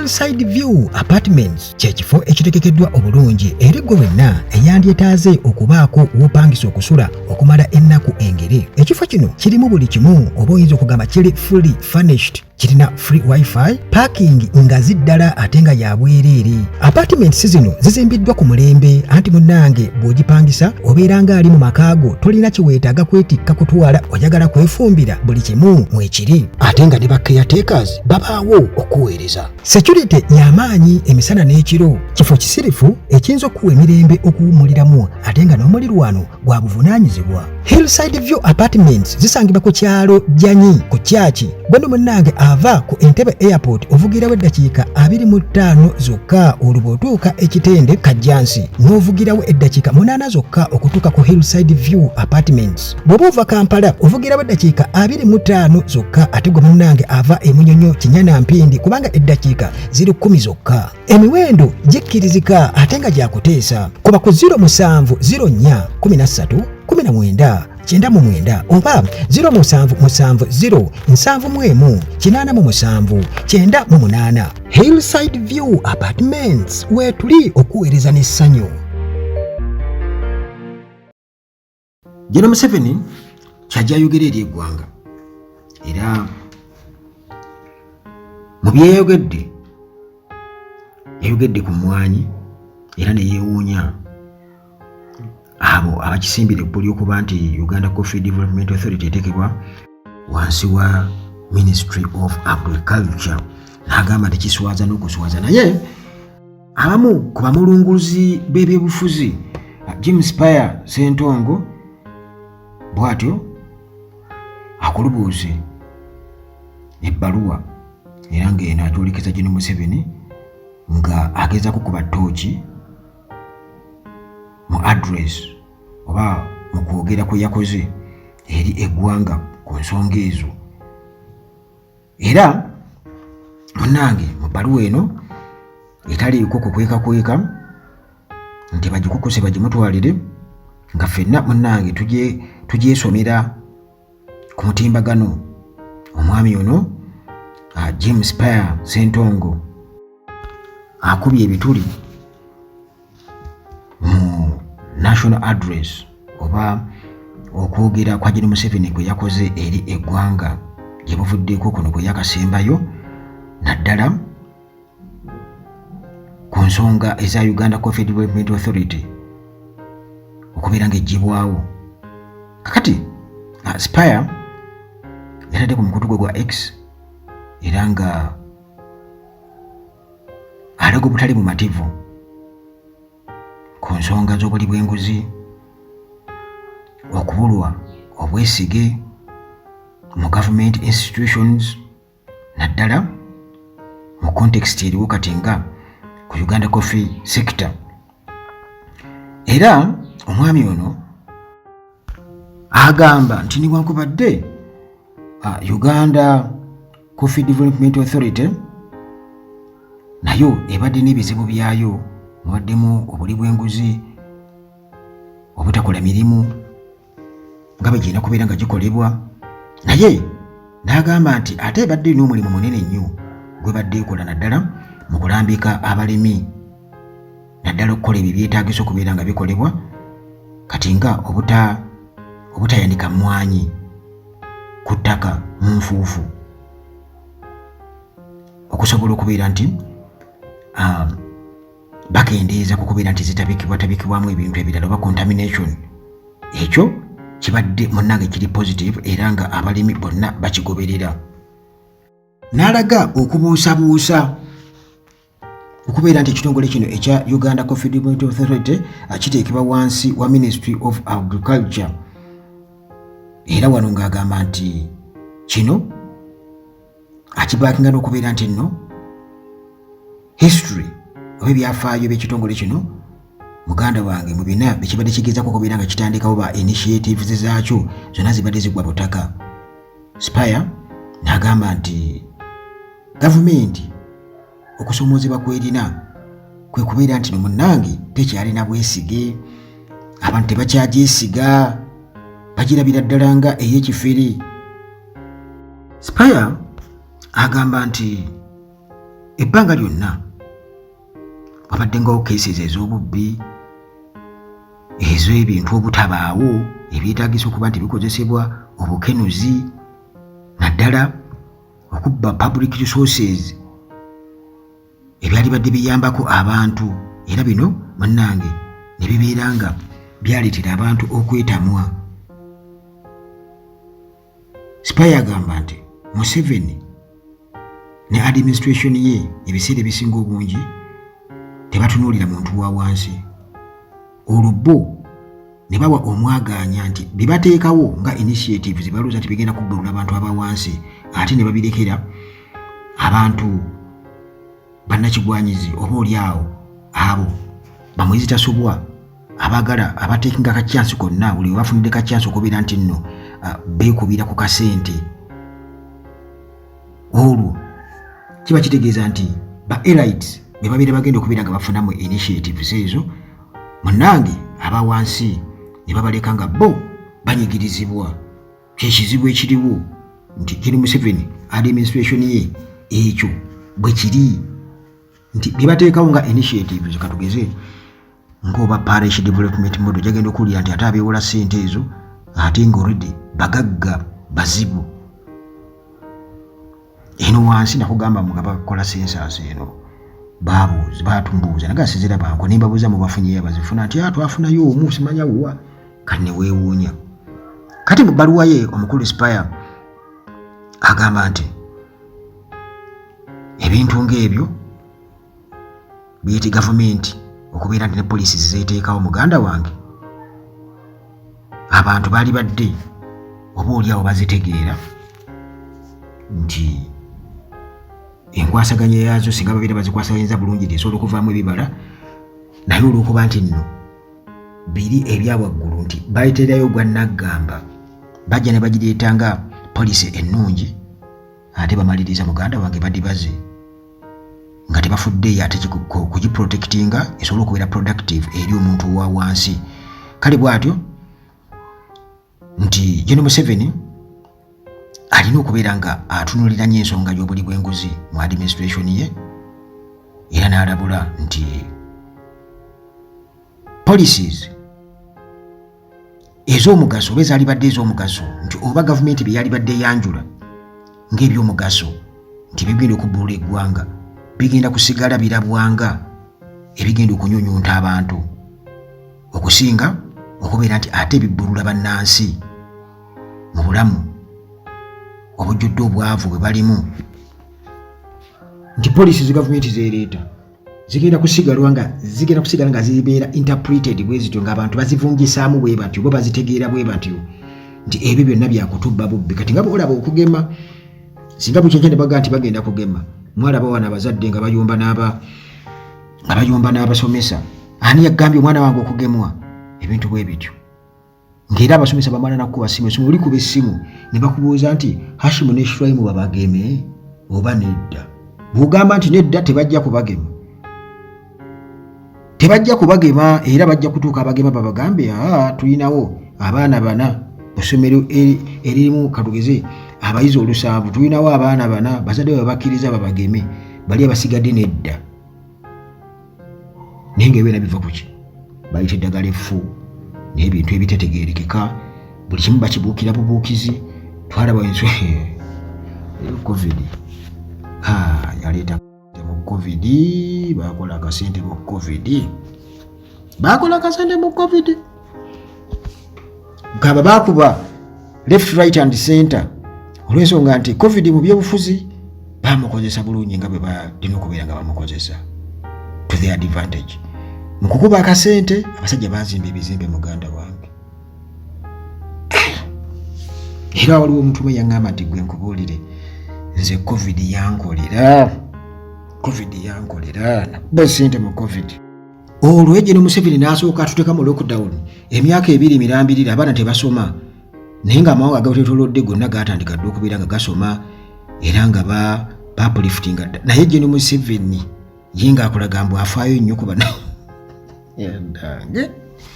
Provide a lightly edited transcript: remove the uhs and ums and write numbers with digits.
Hillside View Apartments kye kifo ekitegekeddwa obulungi eri ggwe wenna eyandyetaaze okubaako w'opangisa okusula okumala ennaku engere. Ekifo kino kirimu buli kimu oba oyinza okugamba kiri fully furnished. Kirina free wifi, parking ngazi ddala ate nga ya bwereere. Apartments zino zizimbiddwa ku mulembe anti munnange bw'ogipangisa obeera ng'ali mu maka go, tolina kye weetaaga kwetikka kutwala, oyagala kwefumbira buli kimu mwekiri ate nga ne ba caretakers babaawo okuweereza. Security y'amaanyi emisana n'ekiro, kifo kisirifu ekiyinza okukuwa emirembe okuwummuliramu ate nga n'omulirwano gwa buvunaanyizibwa. Hillside View Apartments zisangibwa ku kyalo Jjanyi ku Kyaki. Gweno munnange ava ku Entebbe Airport ovugirawo eddakiika 25 zokka, olwo bw'otuuka e Kitende Kajjansi n'ovugirawo eddakiika 8 zokka okutuuka ku Hillside View Apartments. Bw'oba ova Kampala ovugirawo eddakiika 25 zokka, ate gwe munnange ava e Munyonyo Kinyana Mpindi kubanga eddakiika ziri 10 zokka. Emiwendo gikkirizika ate nga gyakuteesa. Kuba ku 07 04 13 19 99 oba 0770 71 87 98. Hillside View Apartments weetuli okuweereza n'essanyu. General Museveni kyajja ayogera eri eggwanga era mu byeyayogedde yayogedde ku mmwanyi era ne yeewuunya abo abakisimbira ekkubo ly'okuba nti Uganda Coffee Development Authority etekebwa wansi wa Ministry of Agriculture, n'agamba nti kiswaza n'okuswaza. Naye abamu ku bamulunguzi b'ebyobufuzi, James Spire Ssentongo, bw'atyo akulubuuse ebbaluwa era ng'eno agyolekeza Gen Museveni nga agezaako kuba ttooki mu address oba mu kwogera kwe yakoze eri eggwanga ku nsonga ezo. Era munnange mu bbaluwa eno etaliiko kukwekakweka nti bagikukuse bagimutwalire nga ffenna munnange tugyesomera ku mutimbagano, omwami ono James Spire Ssentongo akubye ebituli mu national address oba okwogera kwa Gen Museveni kwe yakoze eri eggwanga gye buvuddeko kuno kwe yakasembayo, naddala ku nsonga eza Uganda Coffee Development Authority okubeera ng'eggyibwawo. Kakati Spire yatadde ku mukutu gwe gwa X era nga alaga obutali bumativu ku nsonga z'obuli bw'enguzi, okubulwa obwesige mu government institutions, naddala mu context eriwo kati nga ku Uganda Coffee sector. Era omwami ono agamba nti newankubadde Uganda Coffee Development Authority nayo ebadde n'ebizibu byayo, mubaddemu obuli bw'enguzi, obutakola mirimu nga bwe girina kubeera nga gikolebwa, naye n'agamba nti ate ebadde erina omulimu munene nnyo gwebadde ekola, naddala mu kulambika abalimi, naddala okukola ebyo ebyetaagisa okubeera nga bikolebwa kati nga obutayanika mmwanyi ku ttaka mu nfuufu okusobola okubeera nti bakendeeza ku kubeera nti zitabikibwatabikibwamu ebintu ebirala oba contamination. Ekyo kibadde munnange kiri positive era nga abalimi bonna bakigoberera. N'alaga okubuusabuusa okubeera nti ekitongole kino ekya Uganda Coffee Development Authority kiteekebwa wansi wa Ministry of Agriculture, era wano ng'agamba nti kino akibaakinga n'okubeera nti nno history oba ebyafaayo by'ekitongole kino, muganda wange, mu bina bekibadde kigezaako okubeera nga kitandikawo ba initiatives zaakyo zonna zibadde zigwa butaka. Spire n'agamba nti gavumenti okusomoozebwa kwerina kwe kubeera nti no munnange tekyalina bwesige, abantu tebakyagyesiga, bagirabira ddala nga ey'ekifere. Spire agamba nti Ebbanga lyonna wabaddengawo cases ez'obubbi, ez'ebintu obutabaawo ebyetaagisa okuba nti bikozesebwa, obukenuzi, naddala okubba public resources ebyalibadde biyambako abantu, era bino munnange ne bibeera nga byaleetera abantu okwetamwa. Spire agamba nti Museveni ne administration ye ebiseera ebisinga obungi tebatunuulira muntu wa wansi, olwo bo ne bawa omwagaanya nti bye bateekawo nga initiatives balowooza nti bigenda kubbulula abantu aba wansi, ate ne babirekera abantu bannakigwanyizi oba oli awo abo bamwezi tasobwa abaagala abateekinga ka chance konna, buli webafunidde ka chance okubeera nti nno beekubira ku kasente. Olwo kiba kitegeeza nti ba elites be babeera bagenda okubeera nga bafunamu initiatives ezo, munnange aba wansi ne babaleka nga bo banyigirizibwa. Kyekizibu ekiriwo nti Gen Museveni administration ye ekyo bwe kiri nti bye bateekawo nga initiatives, katugeze ng'oba parish development model, jagenda okuwulira nti ate abeewola ssente ezo ate nga already bagagga bazibu. Eno wansi nakugamba nga bakola census eno, babuuza, batumbuuza naga sizirabanko, ne mbabuuza mubafunyeyo abazifuna nti twafunayo omu simanya wa, kati ne weewuunya. Kati mu bbaluwa ye omukulu Spire agamba nti ebintu ng'ebyo biyite gavumenti okubeera nti ne poliisi zizeeteekawo, muganda wange, abantu baali badde oba oli awo bazitegeera nti enkwasaganya yaazo singa babeera bazikwasaganyiza bulungi tesobola okuvaamu ebibala, naye olw'okuba nti nno biri ebya waggulu nti bayiterayo gwa naggamba, bajja ne bagireeta nga poliisi ennungi, ate bamaliriza muganda wange badibaze nga tebafuddeeyo ate kugiprotectinga esobole okubeera productive eri omuntu wa wansi. Kale bw'atyo nti Gen Museveni alina okubeera nga atunulira nnyo ensonga y'obuli bw'enguzi mu administration ye, era n'alabula nti policies ez'omugaso oba ezaalibadde ez'omugaso nti oba gavumenti bye yalibadde eyanjula ng'ebyomugaso nti bigenda okubbulula eggwanga bigenda kusigala birabwanga ebigenda okunyunyunta abantu okusinga okubeera nti ate bibbulula bannansi mu bulamu obujjudde obwavu bwe balimu, nti poliisi zi gavumenti zeereeta zigenda kusigalwa nga zigenda kusigala nga zibeera interpreted bwe zityo, ng'abantu bazivungisaamu bwe batyo, bo bazitegeera bwe batyo nti ebyo byonna byakutubba bubbi. Kati nga bwolaba okugema, singa bukyenkya ne bagaa nti bagenda kugema, mwalaba wano abazadde nga bayomba n'aba nga bayomba n'abasomesa, ani yagambye omwana wange okugemwa, ebintu bwe bityo, ng'era abasomesa bamala nakukuba simu, esimu olikuba essimu ne bakubuuza nti Hashimu ne Shuraimu babageme oba nedda? Bw'ogamba nti nedda, tebajja kubagema, tebajja kubagema, era bajja kutuuka abagema babagambe, aa tulinawo abaana bana mu ssomero eririmu katugeze abayizi 7, tulinawo abaana bana, bazadde babakkiriza babageme, bali abasigadde nedda. Naye nga ebyona biva kuki? Bayita eddagala effu n'ebintu ebitetegeerekeka, buli kimu bakibuukira bubuukizi. Twalaba ensi COVID yaleeta mu COVID, bakola akasente mu COVID, bakola akasente mu COVID, gaba bakuba left, right and center, olw'ensonga nti COVID mu byobufuzi bamukozesa bulungi nga bwe balina okubeera nga bamukozesa to their advantage. Mu kukuba akasente abasajja bazimba ebizimbe, muganda wange. Era waliwo omuntu umwe yaŋŋamba nti gwe nkubuulire, nze COVID yankolera, COVID yankolera, nakuba sente mu COVID. Olwo Gen Museveni n'asooka atuteeka mu lockdown emyaka 2 mirambirira, abaana tebasoma, naye ng'amawanga agatwetoolodde gonna gaatandika dda okubeera nga gasoma era nga bapolifitinga dda. Naye Gen Museveni ye ng'akulaga mbu afaayo nnyo ku bana yandange.